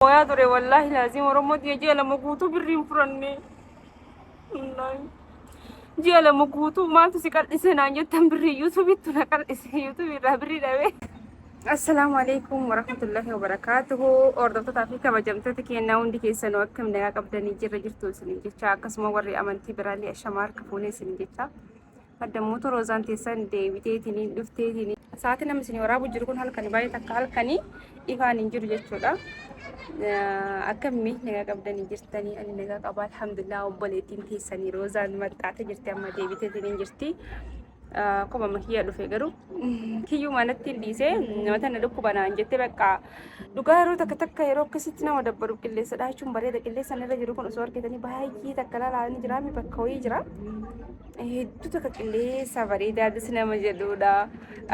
Booyaa ture wallaahi laaziim Oromoo tiyya ji'a 2 guutuu birrii hin furanne. Wallaahi. Ji'a 2 guutuu maaltu si qal'ise naan jettan birrii yuutuubiitu na qal'ise yuutuubii irraa birrii dhabe. Assalaamu alaikum warahmatullahi wabarakaatuhu. Hordoftootaa fi kabajamtoota keenyaa hundi keessanuu akkam nagaa qabdanii jirra jirtu isiniin jecha akkasuma warri amantii biraallee ashamaa harka fuunee isiniin jecha. Addammoota roozaan teessan deebiteetiniin dhufteetiniin. Sa'aatiin namni isin waraabu jiru kun halkani baay'ee takka halkanii ifaan hin jiru jechuudha. Akkamii nagaa qabdanii jirtanii ani nagaa qaba alhamdulillah obboleettiin teessanii roozaan maxxaatee jirti amma deebiteetiniin jirti. Akkuma amma kiyya dhufe garuu kiyyuu manatti hin dhiisee nama tana dhukkuba naan jette bakka dhugaa yeroo takka takka yeroo akkasitti nama dabbaru qilleensa dhaachuun bareeda qilleensa irra jiru kun osoo argitanii baay'ee takka laalaa jiraami bakka wayii jira. Hedduu takka qilleensa bareedaa das nama jedhudha.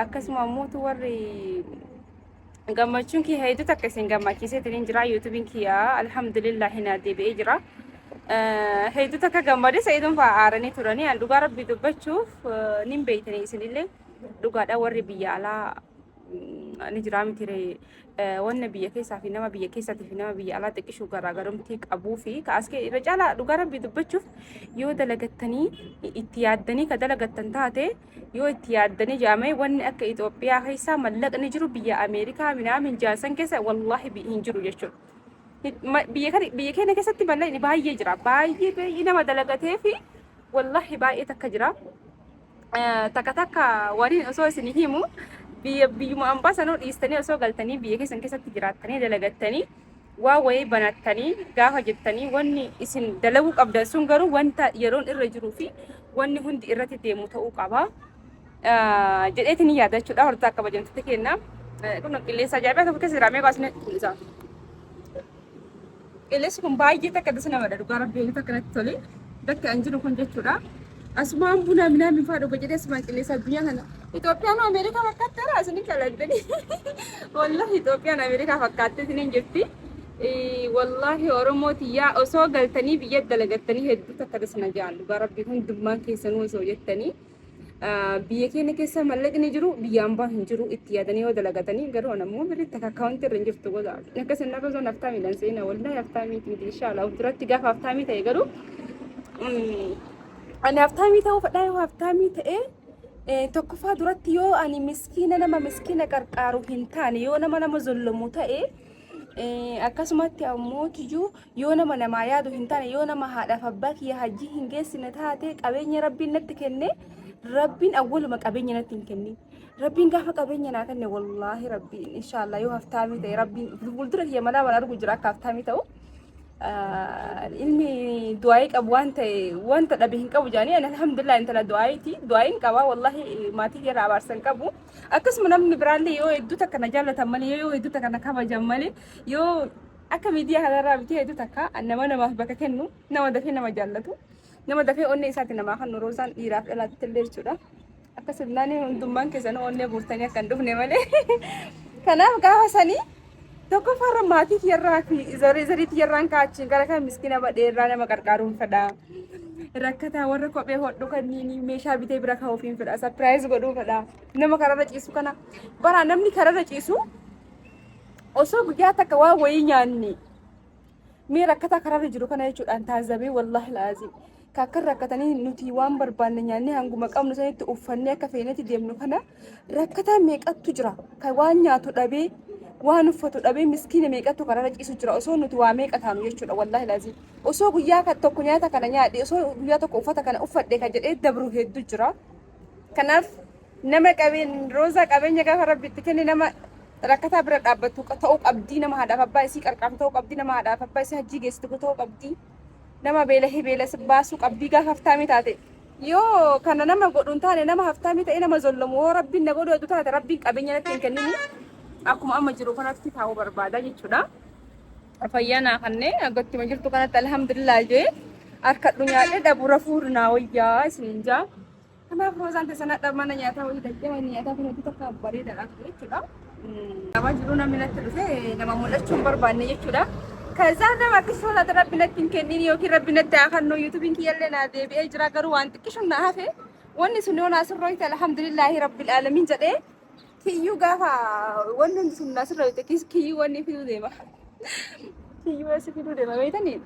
Akkasuma ammoo warri gammachuun kiyya hedduu takka isin gammachiiseetiin jira. Yuutuubiin kiyya alhamdulillah naa deebi'ee jira. Hedduu takka gammadee sa'iduun fa'aa aaranii turanii an dhugaa rabbii dubbachuuf nin beeytanii isinillee dhugaadha warri biyya alaa ni jiraa miti ree wanna biyya keessaa fi nama biyya keessaatii fi nama biyya alaa xiqqishuu garaagarumtii qabuu fi ka as irra caalaa dhugaa rabbii dubbachuuf yoo dalagattanii itti yaaddanii ka dalagattan taate yoo itti yaaddanii jaamee wanni akka Itoophiyaa keessaa mallaqni jiru biyya Ameerikaa minaamin jaasan keessa wallaahi hin jiru jechuudha. Biyya kana biyya keenya keessatti mallaqni baay'ee jira baay'ee baay'ee nama dalagatee fi wallaahi baay'ee takka jira. Takka takka waliin osoo isin himu biyya biyyuma ambaa sanuu dhiistanii osoo galtanii biyya keessan keessatti jiraattanii dalagattanii waa wayii banattanii gaafa jettanii wanni isin dalaguu qabdan sun garuu wanta yeroon irra jiruu fi wanni hundi irratti deemu ta'uu qaba. Jedheetiin yaada jechuudha hortaa akka kabajamtoota keenya. Kun qilleensa ajaa'ibaa tokko keessa jira meeqa isin mul'isa. Qilleensi kun baay'ee takka dasa namadha dhugaa rabbii hedduu takka natti tole. Bakki an jiru kun jechuudha. Asumaan buna minaan faa dhuga jedhee asumaan qilleensa addunyaa kana. Itoophiyaan Ameerikaa fakkaatteera isin kaladdani. Wallahi Itoophiyaan Ameerikaa fakkaattee isiniin jirti. Wallahi Oromoo tiyyaa osoo galtanii biyya dalagattanii hedduu takka dasa na ja'an dhugaa rabbii hundummaan keessanuu osoo jettanii. Biyya keenya keessa mallaqni jiru biyya ambaa hin jiru itti yaadanii yoo dalagatanii garuu an ammoo birri takka akkaawuntii irra hin jirtu gosa akka isin narra osoo haftaamiidhaan seena wallahi haftaamiiti miti inshaallah of duratti gaafa haftaamii ta'e garuu ani haftaamii ta'uu fedhaa yoo haftaamii ta'e tokkoffaa duratti yoo ani miskiina nama miskiina qarqaaru hin taane yoo nama nama zollomu ta'e akkasumatti ammoo tiyyuu yoo nama namaa yaadu hin taane yoo nama haadhaaf abbaa kiyya hajjii hin geessine taate qabeenya rabbiin natti kenne rabbiin awwaluma qabeenya natti hin kennin. Rabbiin gaafa qabeenya naa kenne wallaahi rabbiin inshaallah yoo haftaamii ta'e rabbiin fuuldura kiyya malaa waan argu jira akka haftaamii ta'u. Ilmi du'aayii qabu waan ta'e wanta dhabe hin qabu jedhanii ani alhamdulillah intala du'aayiiti du'aayiin qaba wallaahi maatii kiyya irraa abaarsa hin qabu. Akkasuma namni biraallee yoo hedduu takka na jaallatan malee yoo hedduu takka na kabajan malee yoo akka miidiyaa kanarraa bitee hedduu takka nama namaaf bakka kennu nama dafee nama jaallatu nama dafee onnee isaatti namaa kennu roozaan dhiiraaf dhalaatti illee jechuudha. Akka sirnaan hundummaan keessanuu onnee guurtanii akka hin dhufne malee. Kanaaf gaafa sanii tokkoffaarra maatii kiyyarraa fi zarii zarii kiyyarraan kaachiin gara kan miskiina badheerraa nama qarqaaruun fedha. Rakkataa warra kophee hodhu kanniin meeshaa bitee bira kaa'uufiin fedha. Sapiraayiz godhuu fedha. Nama kararra ciisu kana bara namni kararra ciisu osoo guyyaa takka waan wayii nyaanne mee rakkataa karaarra jiru kana jechuudhaan taazabee wallaahi laaziim ka akka rakkatanii nuti waan barbaanne nyaannee hanguma qabnu sanitti uffannee akka feenetti deemnu kana rakkataa meeqattu jira ka waan nyaatu dhabee waan uffatu dhabee miskiina meeqattu karaarra ciisu jira osoo nuti waa meeqa taanu jechuudha wallaahi laaziim osoo guyyaa tokko nyaata kana nyaadhe osoo guyyaa tokko uffata kana uffadhe ka jedhee dabru hedduu jira kanaaf nama qabeen roozaa qabeenya gaafa rabbi itti kenne nama rakkataa bira dhaabbattu ta'uu qabdii nama haadhaaf abbaa isii qarqaartu ta'uu qabdii nama haadhaaf abbaa isii hajjii geessitu ta'uu qabdii nama beelahee beela baasuu qabdii gaafa haftaamii taate yoo kana nama godhu hin taane nama haftaamii ta'e nama zollomu yoo rabbiin na godhu hedduu taate rabbiin qabeenya natti hin kennini akkuma amma jiru kanatti taa'uu barbaada jechuudha. Fayyaa naa kannee aggattuma jirtu kanatti alhamdulillah jee harkadhu nyaadhee dhabu rafuu naa wayyaa isiniin jaa. Kanaaf roozaan teessan hadha mana nyaataa wayii dhaqxee manni nyaataa kun hojii takka bareedaadha ture jechuudha. Nama jiru namni natti dhufe nama mul'achuu hin barbaanne jechuudha. Kazaa nama akkasii sodaata rabbi natti hin kennin yookiin rabbi natti haa kennu yuutuubiin kiyyallee naa deebi'ee jira garuu waan xiqqishuun naa hafe wanni sun yoo naa sirrooyte alhamdulillaahi rabbil aalamiin jedhee kiyyuu gaafa wanni hundi sun naa sirrooyte kiyyuu wanni fiduu deema. Kiyyuu as fiduu deema beektanii.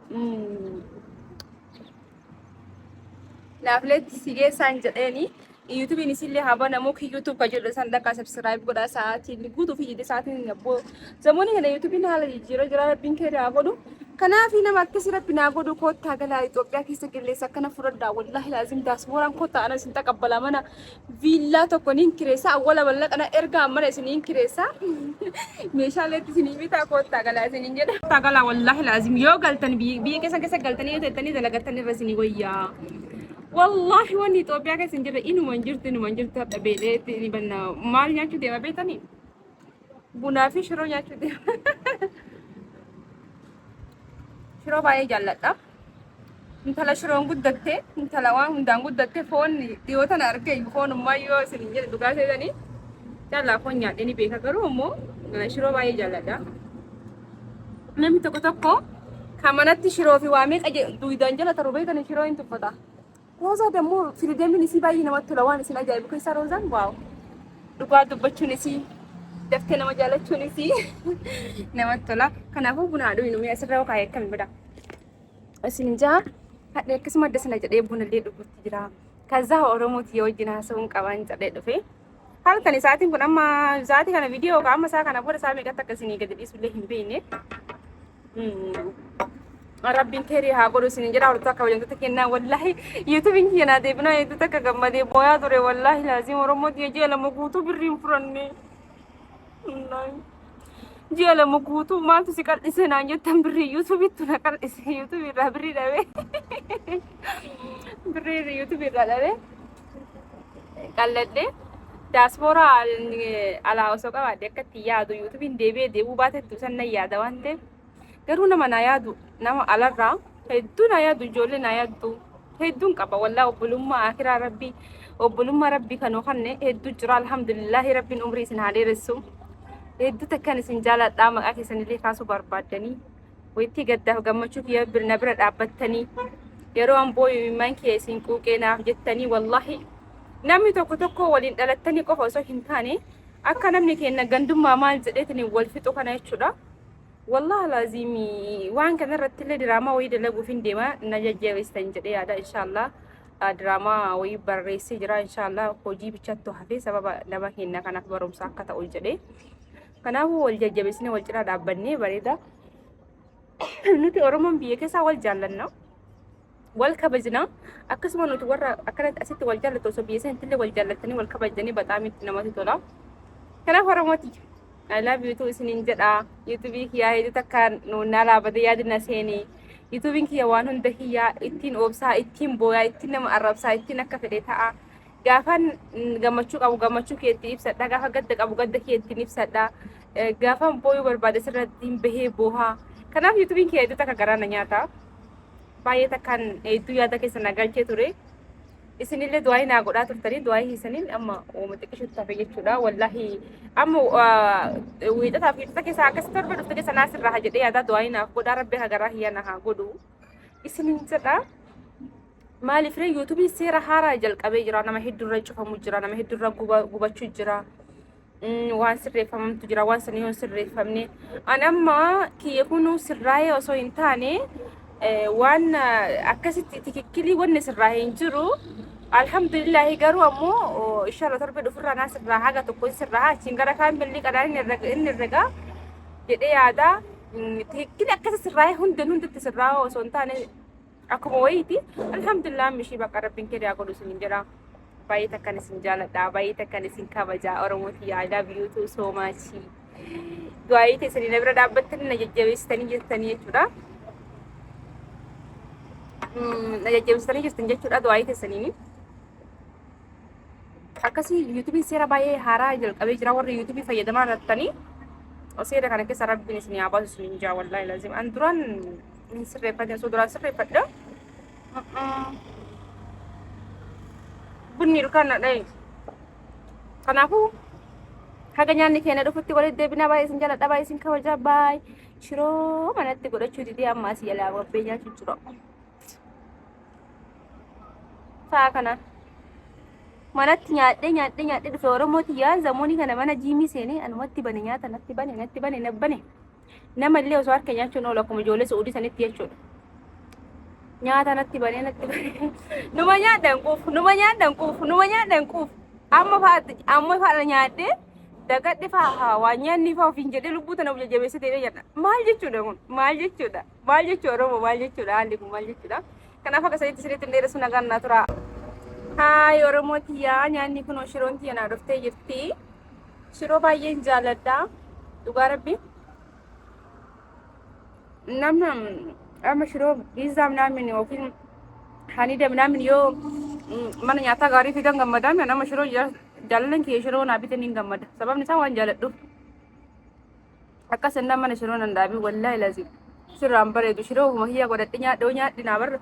Naafleetti si geessaan jedheeni. Yuutuubiin isillee haa banamu kiyyuutuub ka jedhu san dhaqaa subscribe godhaa sa'aatiin guutuu fi jidde sa'aatiin abboo zamoonni kana yuutuubiin haala jijjiirra jira rabbiin keenya haa godhu. Kanaaf nama akkasii rabbi naa godhu koottaa galaa Itoophiyaa keessa qilleensa akkana fudhadhaa wallaahi laazim daasbooraan koottaa ana isin taqabbalaa mana viillaa tokko niin kireessa awwala mallaqa na ergaa mana isiniin kireessa meeshaaleetti isinii bitaa koottaa galaa isiniin jedha. Koottaa galaa wallaahi laazim yoo galtan biyya keessan keessa galtanii yoo teettanii dalagattan irra isinii wayyaa. Wallaahi wanni Itoophiyaa keessa hin jirre inuma hin jirtu inuma hin jirtu hadha beeleetti ni banna maal nyaachuu deema beektanii? Bunaa fi shiroo nyaachuu deema. Shiroo baay'ee jaalladha. Intala shiroon guddatte, intala waan hundaan guddatte foon dhiyoo tana argee foonummaa yoo isin hin jedhe dhugaa seetanii caalaa foon nyaadhee ni beeka garuu immoo shiroo baay'ee jaalladha. Namni tokko tokko kan manatti shiroo fi waa meeqa duwidaan jala taru beekani shiroo hin tuffata. Roozaa dammoo firideemiin isii baay'ee namatti tola waan isin ajaa'ibu keessaa roozaan waaw dhugaa dubbachuun isii daftee nama jaalachuun isii namatti tola. Kanaafuu buna haa dhugnu mee asirra kaa'ee akkami bada. Isin jaa hadha akkasuma adda sana jedhee bunallee dhuguutti jira. Kazaa Oromooti yoo wajjin haasa'uun qaban jedhee dhufe. Halkan isaatiin kun amma sa'aatii kana viidiyoo amma isaa kana booda isaa meeqatti akka isinii gadi dhiisullee hin beekne. Rabbiin keerii haa godhu isin jedha hordoftoota kabajamtoota kennaa wallaahi yuutuubiin kiyya naa deebinaa hedduu takka gammadee booyaa ture wallaahi laaziim Oromoo tiyya ji'a 2 guutuu birrii hin fudhanne. Wallaahi. Ji'a 2 guutuu maaltu si qal'ise naan jettan birrii yuutuubiitu na qal'ise yuutuubii irraa birrii dhabee birrii yuutuubii irraa dhabee qalladhe. Daaspoora alaa osoo qabaadhe akka itti yaadu yuutuubiin deebi'ee deebuu baatettu san nan yaada waan ta'eef garuu nama naa yaadu nama alarraa hedduu naa yaadu ijoollee naa yaaddu hedduun qaba wallaa obbolummaa akiraa rabbii obbolummaa rabbii kan kanne hedduu jira alhamdulillaahi rabbiin umrii isin haa dheeressu hedduu takkan isin jaaladhaa maqaa keessanillee kaasuu barbaaddanii wayittii gaddaaf gammachuu kiyya na bira dhaabbattanii yeroo an booyu imimmaan kiyya isin quuqee naaf jettanii wallaahi namni tokko tokko waliin dhalattanii qofa osoo hin taane akka namni keenya gandummaa maal jedheetiin wal fixu kana jechuudha. Wallahi laazimi waan kana irratti illee diraamaa wayii dalaguuf hin deema na jajjabeessitan jedhee yaada inshaallah diraamaa wayii barreessee jira inshaallah hojii bichattu hafee sababa nama keenya kanaaf barumsa akka ta'u jedhee kanaafuu wal jajjabeessinee wal cinaa dhaabbannee bareeda nuti Oromoon biyya keessaa wal jaallanna wal kabajna akkasuma nuti warra akkanatti asitti wal jaallatu osoo biyya sanitti illee wal jaallattanii wal kabajjanii baxaamitti namatti tola kanaaf Oromooti I love you too isiniin jedha. YouTube kiyyaa hedduu takka nuunnaa laabate yaadi na seeni. YouTube'n kiyya waan hunda kiyyaa ittiin obsaa, ittiin booyaa, ittiin nama arrabsaa, ittiin akka fedhe ta'a. Gaafan gammachuu qabu gammachuu kiyya ittiin ibsadha. Gaafa gadda qabu gadda kiyya ittiin ibsadha. Gaafan booyuu barbaade sirratti hin bahee boohaa. Kanaaf YouTube'n kiyya hedduu takka garaa na nyaata. Baay'ee takkaan hedduu yaada keessa na galchee ture. Isinillee du'aayii naa godhaa turtanii du'aayii keessaniin amma uuma xiqqishutti hafe jechuudha. Wallaahi amma wiixataa fi wiixata keessaa akkas torba dhufte keessa naa sirraa haa jedhee yaadaa du'aayii naaf godhaa rabbi haa garaa hiyyaa na haa godhu. Isinin jedha. Maaliif ree yuutuubiin seera haaraa jalqabee jira nama hedduurra cufamu jira nama hedduurra gubachuu jira. Waan sirreeffamamtu jira waan sana yoo hin sirreeffamne an amma kiyya kunuu sirraa'ee osoo hin taane waan akkasitti tikikkilii wanni sirraa'ee hin jiru alhamdulillaahi garuu ammoo inshallah torbe dhufurraa naa sirraa haga tokko hin sirraa achiin gara kaan billi qadaan inni herrega jedhee yaada tikikkilii akkasi sirraa'ee hundan hundatti sirraa'ee osoo hin taane akkuma wayiiti alhamdulillah mishii bakka rabbiin kee haa godhu isinin jedha baay'ee takkan isin jaaladha baay'ee takkan isin kabaja Oromoo tiyya I love you too so much du'aayii teessanii na bira dhaabbattanii na jajjabeessitanii jirtanii jechuudha na jajjabeessitanii jirtan jechuudha du'aayii teessaniini akkasii yuutuubiin seera baay'ee haaraa jalqabee jira warri yuutuubii fayyadamaa irrattanii seera kana keessa rabbiin isin haa baasu isin jaa wallaahi lazim an duraan hin sirreeffate osoo duraan sirreeffadhe bunni ilkaan na dhaye kanaafuu haga nyaanni keenya dhufutti walitti deebinaa baay'ee isin jaaladha baay'ee isin kabajaa baay'ee shiroo manatti godhachuu didee amma asii jalaa wabbee nyaachuu jira. Sa'a kana manatti nyaadhee nyaadhee nyaadhee dhufe Oromoo tiyyaa zamoonii kana mana jiimii seenee anumatti bane nyaata natti bane natti bane na bane. Nama illee osoo harka nyaachuun oolu akkuma ijoollee Su'uudii sanitti jechuudha. Nyaata natti banee natti banee. Numa nyaadhan quufu, numa nyaadhan quufu, numa nyaadhan quufu. Amma fa'aa amma fa'aa nyaadhee dagadhe fa'aa waan nyaanni fa'aa ofiin jedhee lubbuu tana jajjabeessee ta'ee jedha. Maal jechuudha kun? Maal jechuudha? Maal jechuudha Oromoo? Maal jechuudha? Haalli kun maal jechuudha? Kanaaf akka sanitti sirriitti hin dheeressu nagaan naa tura. Haay Oromoo tiyyaa nyaanni kun shiroon tiyya naa dhuftee jirti. Shiroo baay'een jaaladha. Dhugaa rabbi. Nama amma shiroo biizaa minaamin yookiin haniida minaamin yoo mana nyaataa gaarii fidan gammadaa nama shiroo jaalalleen kiyya shiroo naa bite niin gammada. Sababni isaa waan jaaladhuuf. Akkas jennaan mana shiroo nan dhaabii wallaahi lazim. Sirraan bareedu shiroo ofuma kiyyaa godhadhe nyaadhe yoo nyaadhe naa barra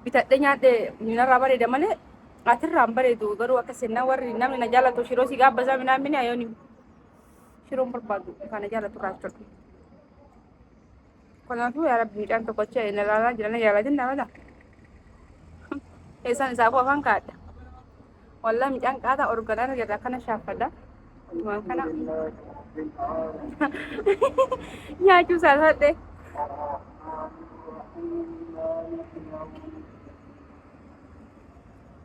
bitadhe nyaadhe narraa bareeda malee atirraan bareedu garuu akkas jennaan warri namni na jaalatu shiroo si gaabbasaa minaan ayooni shiroon barbaadu kana jaalatu irraa jechuudha. Kanaafuu yaa rabbi mucaan tokkocha na ilaalaa jira na jaalatin dhaabata. Eessaan isaafuu afaan kaadha. Wallah mucaan qaataa organaara jedha akkana shaaffadha. Waan kana nyaachuu saalfadhe.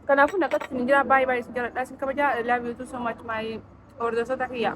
Kanaafuu naqatti isin jira baay'ee baay'ee isin jaalladha isin kabajaa. I love you too so much my hordoftoota kiyya.